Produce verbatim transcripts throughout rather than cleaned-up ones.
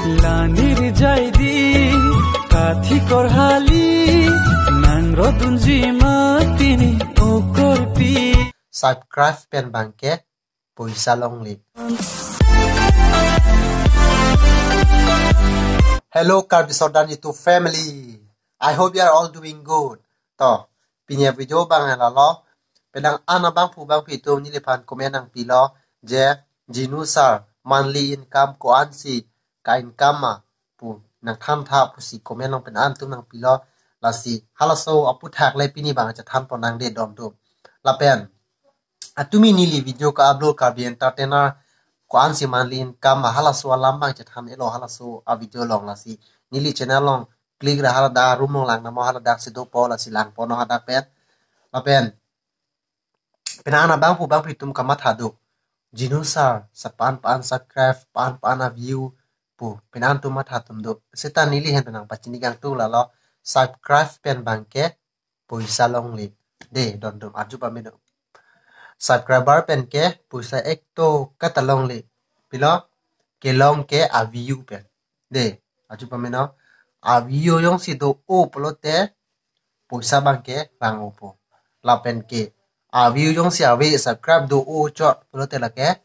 Lanir jaidi kathi korhali nang rodunji mati ni okorpi. Subscribe pen abangke poisa longle. Hello Karbi Sordar YouTube family. I hope you are all doing good. To, pini avideo abang lalo. Penang an abangphu bangphi atum neliphan comment nangpilo je Jinu sir monthly income ko-ansi ka-income ma pu nangthan tha pusi comment along pen an atum nangpilo. Lasi halaso aphuthak le pini abang chethan ponnang de don atum. Lapen atumi neli video ka-upload Karbi Entertainer ko-ansi monthly income ma halaso alam abang chethan-elo halaso avideo along. Lasi neli channel along click ra haladak room along lang namo, haladak si dopo, lasi langponnon hadak pen. Lapen penang an abangphu bangphi atum kamatha do, Jinu sir, sa pan pan subscribe, pan pan a view pu penang an atum matha atum do. Seta neli ahin penang pachini kangtung lalo, subscribe pen abangke poisa longle de don atum, arju pame do. Subscriber pen ke poisa ekto kata longle, pilo, kelong ke a view pen de, arju pame no. A view jongsi do-o pulote poisa abangke vang-opo. Lapen ke a view jongsi ave, subscribe do-o chot pulote lake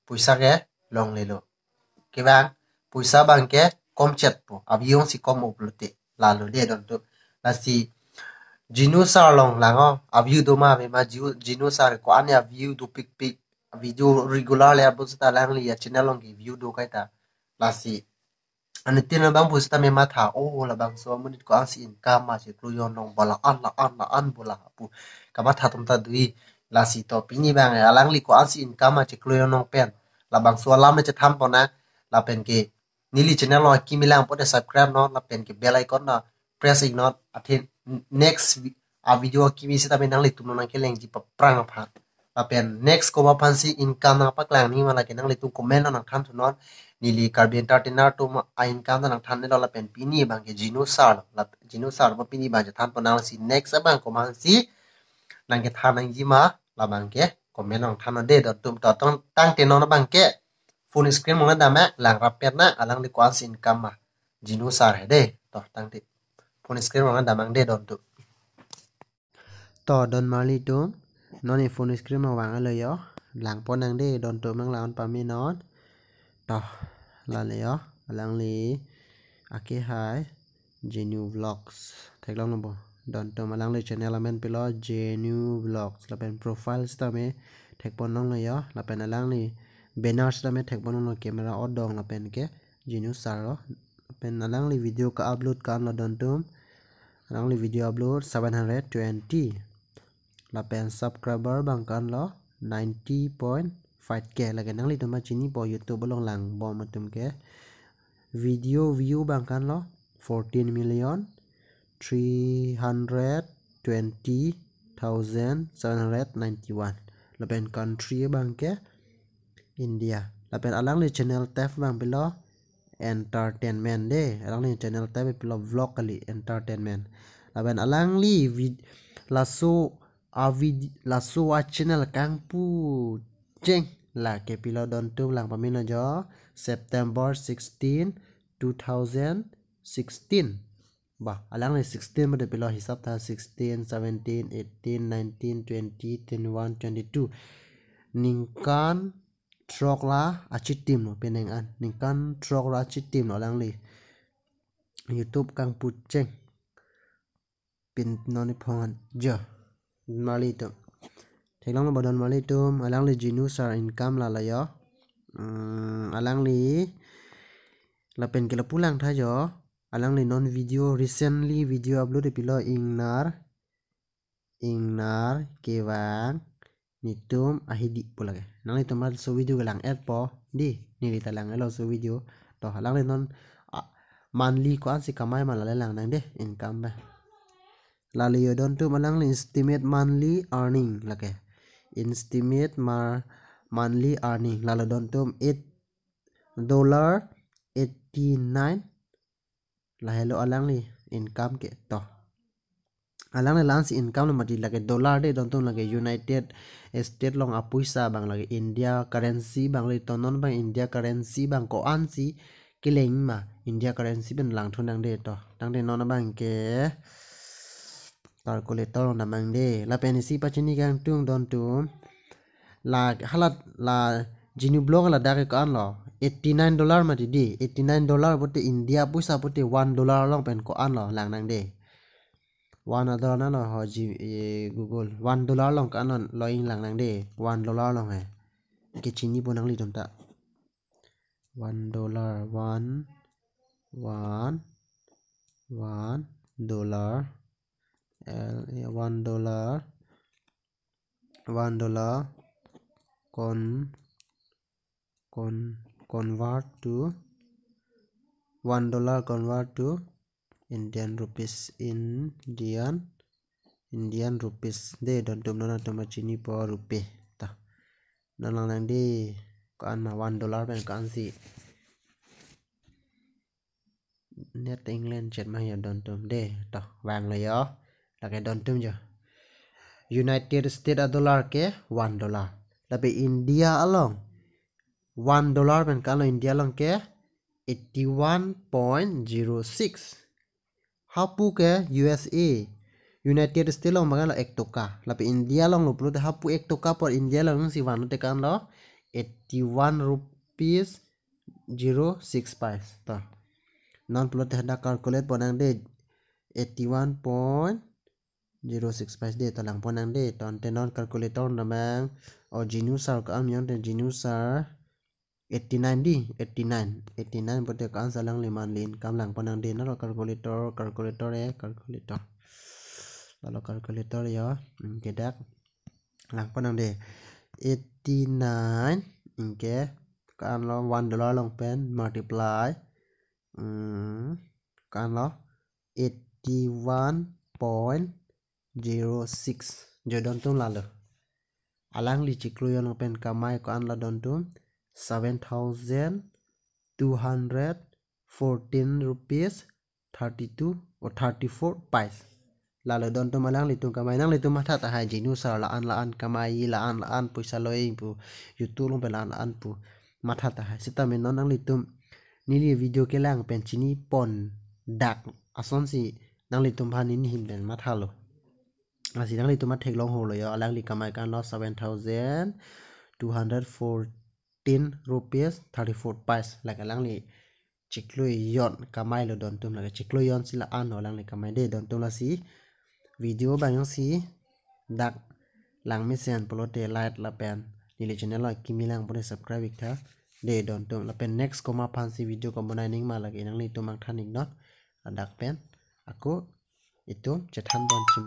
poisa ke longlelo. Kevang poisa abangke komchetpo, a view jongsi kom-o pulote. Lalo de don atum. Lasi Jinu sir along lang o, a view do ma ave ma, Jinu, Jinu sir ko-an a view dopikpik, video regular le abang seta alangli a channel along ke view do kaita. Lasi anuttin abangphu seta mematha, o labangso amonit ko-ansi income ma cheklo jonnong, bola an la an la an bola pu kamatha atum ta do-i. Lasi to pini abang alangli ko-ansi income ma cheklo jonnong pen labangso alam le chethan ponnang. Lapen ke neli channel along akimi lang pote subscribe non, lapen ke bell icon na press iknon, athe next vi-, avideo akimi seta me nanglitum nangkelengji paphrang aphan. Lapen next komat aphansi income nangpaklang nangji ma lake nanglitum comment along nangthan thunon. Neli Karbi Entertainer atum a-income ta nangthan-elo, lapen pini abangke Jinu sir lo, lap-, Jinu sir lo pini abang chethan ponnang. Lasi next abang komat aphansi nangkethan nangji ma, labangke comment along thannon de don atum. To tong tangte non abangke phone screen along dam lang rapet nang, alangli ko-ansi income ma, Jinu sir he de. To tangte phone screen along dam nang de don atum. To don marli atum, non neli phone screen along vang-elo yo. Langponnang de don atum, nang lang-on pame non. To lale yo, alangli akehai Jinu Vlogs. Theklonglo bo don atum, alangli channel amen pilo Jinu Vlogs. Lapen profile seta me thekpon longlo yo. Lapen alangli banner seta me thekpon longlo, camera odong lapen ke Jinu sir lo. Lapen alangli video ka-upload ko-an lo don atum. Alangli video upload seven hundred twenty. Lapen subscriber abang ko-an lo ninety point five K. Lake nanglitum ma chinipo, YouTube along langbom atum ke. Video view abang ko-an lo fourteen million three hundred twenty thousand seven hundred ninety-one. Lapen country abangke India. Lapen alangli channel tag abang pilo entertainment de. Alangli channel tag pilo vlog kali, entertainment. Lapen alangli vid-, laso a vid-, laso a channel kangpu cheng lake pilo don atum, lang pame non jo, September sixteen, two thousand sixteen. Ba, alangli sixteen mate pilo hisap ta, sixteen, seventeen, eighteen, nineteen, twenty, twenty-one, twenty-two. Ningkan throk ra achitim lo penang an. Ningkan throk ra achitim lo alangli YouTube kangpu cheng. Pin non iphongan jo. Marli atum. Theklonglo bo don marli atum, alangli Jinu sir income lalo yo. Hmm, alangli lapen ke lapu lang tha jo. Alangli non video, recently video upload pilo ingnar, ingnar kevang netum ahidi pu lake. Nanglitum laso video ke lang-etpo di, neli ta lang-etlo laso video. To alangli non, ah, monthly ko-ansi kamai ma lale lang nang de, income ba. Lale yo don atum, alangli estimate monthly earning lake. Estimate mar monthly earning lalo don atum, eight dollar eighty-nine. Lahelo alangli income ke to. Alangli la-ansi income lo mati, lake dollar de don atum, lake United States along apoisa abang, lake India currency abang le to, non abang India currency abang ko-ansi keleng ma, India currency pen langthu nang de to. Tangte non abang ke calculator along damnang de. Lapen isi pachini kangtung don atum. La halat la Genu block ladak ke ko-an lo. Eighty nine dollar mati di. Eighty nine dollar pote India poisa pote one dollar along pen ko-an lo lang nang de. One dollar na lo ho ji, eh, Google. One dollar along ko-an lo, lo ing lang nang de. One dollar along he. Kechini po nanglitum ta. One dollar, one, one, one dollar. L, eh, one dollar, one dollar. Con, con, convert to one dollar, convert to Indian rupees, Indian, Indian rupees. De don atum non atum chini po rupee ta. Non lang nang de ko-an ma one dollar pen ko-an si. Net England chet ma yo don atum de to vanglo yo. Lake don atum jo. United States a dollar ke one dollar. Lapen India along one dollar pen ko-an lo India along ke eighty one point zero six. Hapu ke U S A, United States along ma ko-an lo ek toka. Lapen India along lo pulote hapu ek toka apor India along si vanlo te ko-an lo eighty one rupees zero six paise. To. Non pulote hadak calculate pon nang de eighty one point zero six paise de to lang pon nang de. To ante non calculator damnang o Genu sir ko-an yong te Genu sir eighty nine di, eighty nine. Eighty nine pote ko-an si alangli monthly income lang pon nang de non lo calculator, calculator eh, calculator. Lalo calculator yo, hmm, ke dak. Lang pon nang de. Eighty nine, anke ko-an lo one dollar along pen multiply. Hmm, ko-an lo eighty one point zero six. Jo don atum lalo. Alangli chiklo jon pen kamai ko-an lo don atum seven thousand two hundred fourteen rupees thirty two or thirty four paise. Lalo don atum alanglitum kamai nanglitum matha tahai Genu sir la-an la-an kamai la-an la-an poisa lo ing pu YouTube along pen la-an la-an pu matha tahai. Sitame non nanglitum neli video kelang pen chini pon dak ason si nanglitum aphan neli ahin pen matha lo. Lasi nanglitum athek long ho lo yo, alangli kamai ko-an lo seven thousand two hundred fourteen rupees thirty four paise. Lake alangli chiklo jon kamai lo don atum, lake chiklo jon si la-an lo alangli kamai de don atum. Lasi video abang si dak lang mesen pulote like lapen neli channel lo kimi lang pon subscribe ik tha de don atum. Lapen next komat aphan si video kebonai ning ma lake nanglitum nangthan ik non. Ladak pen ako itum chethan pon chim